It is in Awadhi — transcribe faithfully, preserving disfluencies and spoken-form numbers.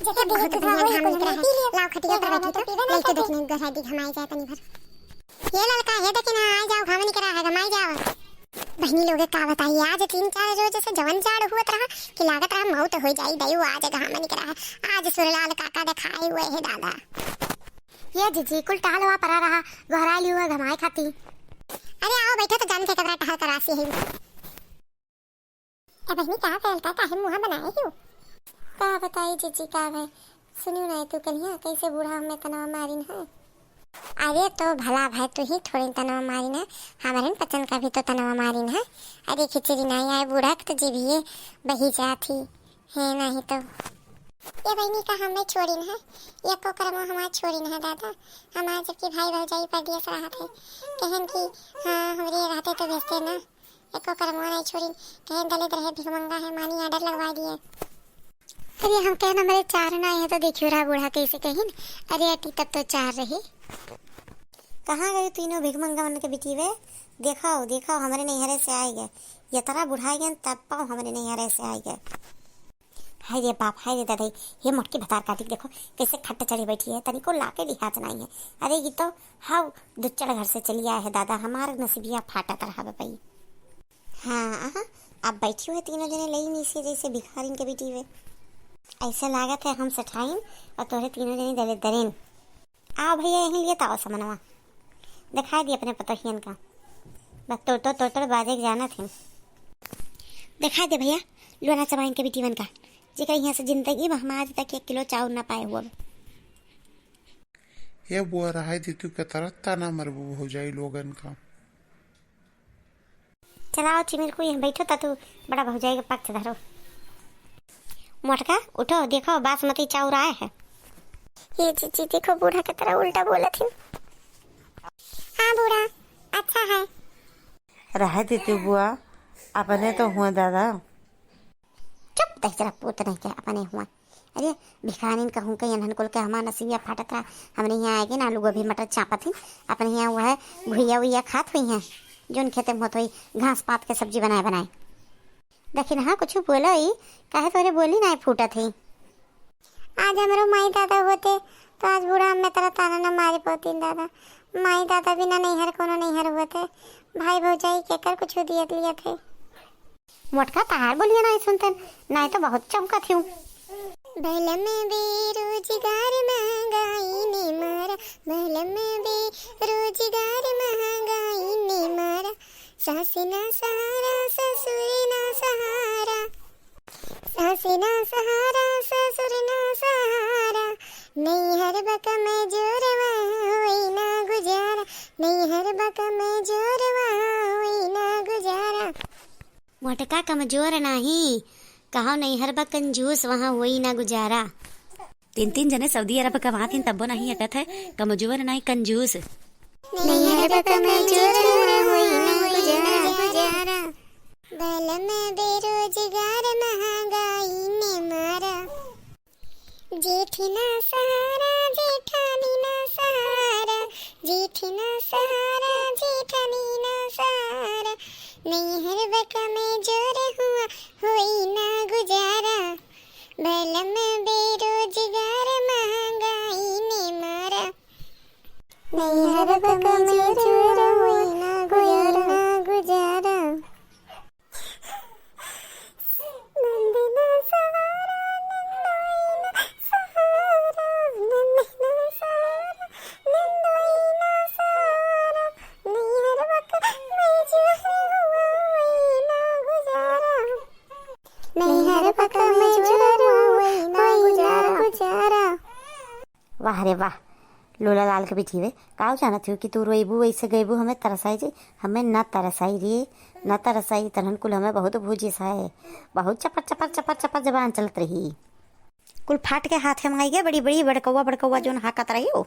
ए, बहुत बढ़िया घाम निकरा है। लाओ खटिया पर बैठी तो लइके देखने गहराई दी घमाई जाए तनी भर। ये ललका, ये देखी ना, आ जाओ, घाम निकरा है, घमाई जाओ। बहिनी लोग का बताई, आज तीन चार रोज से जवन जाड़ हुअत रहा कि लागत रहा मौत हो जाई, दयू आज घाम निकरा है। आज सुरलाल काका देखाए हुए है दादा। ये जीजी, कुल टहलवा परा रहा, गोहराई लियो है घमाए खाती। अरे आओ बैठो तो जान के कतरा टहल करासी है। ए बहिनी, का भइल? का काहे मुँह बनाए हो? का बताई जीजी, का भइल? सुनियो ना, तू कनिया कैसे बूढ़ा हमें तनवा मारिन है? अरे तो भला भाई, तू ही थोड़ी तनवा मारिन है, हमारे पचन का भी तो तनवा मारिन है। अरे खिचड़ी नहीं आए बूढ़ा के तो जीभिए बही जात ही है, नहीं तो। ए बहिनी, का हमें छोड़िन है? एको करमो हमार छोड़िन है दादा। हमार जबकि भाई भौजाई परदेस रहत है, कहन कि हाँ, हमरे रहते तो भेजते ना। एको करमवा नहीं छोड़िन, कहे दलित रहे, भिखमंगा है, मानी order लगवा दिए। अरे हम कहन हमरे चार ना है तो देखियो रहा बूढ़ा कैसे कहिन, अरे अटी तब तो चार रही। कहाँ गए तीनों भिखमंगा मन के बिटिवे? देखाओ, देखाओ, हमरे नैहरे से आए गए, ये तरह बुढ़ाए गए तब पाओ हमरे नैहरे से आए गए। हाय रे बाप, हाय रे दादा, ये मोटकी भतार काटी के देखो कैसे खट चढ़ी बैठी है, तनिको लाके लिहाज नहीं है। अरे ये तो हाउ दुच्चड़ घर से चली आए है दादा, हमार नसीबिया फाटत रहा बपई। हाँ, अहाँ, अब बैठी हुए तीनों जने लई नीचे जैसे भिखारिन के बिटिवे। ऐसे लागत है हम सेठाइन और तोहरे तीनों जने दलित दरिन। आओ भैया, यहीं लिए ताओ समनवा। दिखाई दी अपने पतोहियन का। बस तोड़ तोड़ तोड़ तोड़ बाजे के जानत हैं। दिखाई दे भैया, लोना चबाइन के बिटिवन का, जेकर यहाँ से जिंदगी में हम आज तक एक किलो चाउर ना पाए हुआ। ये बुआ रहाई दे तू के तरह ताना मरबू भौजाई लोगन का। चलाओ चिमिरकू, यहाँ बैठो ता तू बड़ा भौजाई के पक्ष धरो। मोटका, उठो, देखो बासमती चाउर आए है। ये जीजी देखो, बूढ़ा के तरह उल्टा बोलत हिन। हाँ बूढ़ा, अच्छा है। रहे दे तू बुआ, अपने तो हुआ दादा। चुप, दहिजरा पूत नहीं के अपने हुआ। अरे भिखारिन कहूँ के इन्हन कुल के हमार नसीबिया फाटत रहा। हमरे यहाँ आएगे ना, आलू गोभी मटर चापत ही, अपने यहाँ वह घुइया उइया खात हुई हैं, जोन खेते में होत हुई घास पात के सब्जी बनाए बनाए। देखिन हाँ, कुछ बोलो ई, काहे तोरे बोली ना फूटत है। आज हमरो माई दादा होते तो आज बूढ़ा हमें तरह ताना न मारे पौतीन दादा। माई दादा बिना नैहर कोनो नैहर होते, भाई भौजाई के कर कुछ दियत लियत है। मोटका तहार बोलिया नहीं सुनते, नहीं तो बहुत चमकत हूँ। बलम बेरोजगार महंगाई ने मारा, बलम बेरोजगार महंगाई ने मारा, सास ना सहारा ससुर ना सहारा, सास ना सहारा ससुर ना सहारा, नैहर बा कमजोर वहाँ होई ना गुजारा, नैहर बा कमजोर वहाँ होई ना गुजारा। मोटका कमजोर नाही, कहो नैहर बा कंजूस, वहाँ होई ना गुजारा। तीन तीन जने सऊदी अरब कमात हिन, तब्बो नहीं अटत है, कमजोर नहीं कंजूस। नैहर बा कमजोर, वहाँ होई ना गुजारा। बलम बेरोजगार महंगाई ने मारा। जेठ ना सहारा, जेठानी ना सहारा, जेठ ना सहारा, जेठानी ना सहारा, नैहर बा कमजोर हुआ, होई ना गुजारा, बलम बेरोजगार महंगाई ने मारा। नैहर बा कमजोर हुआ, होई ना गुजारा। नंदना सहारा, नंदोई ना सहारा, नंदना सहारा, नंदोई ना सहारा, नैहर बा कमजोर हुआ, होई ना गुजारा। नैहर बा कमजोर हुआ, होई ना गुजारा। वाह रे वाह, लोला लाल के बिटिवे, काउ जानत हो कि तू रोइबू, ऐसे गइबू, हमें तरसाई जी, हमें ना तरसाई रे, ना तरसाई, तनहन कुल हमें बहुत भूजिस है, बहुत चपर चपर चपर चपर जबान चलत रही। कुल फाट के हाथे माई गे, बड़ी बड़ी बड़कौआ बड़कौआ जोन हाकत रही हो।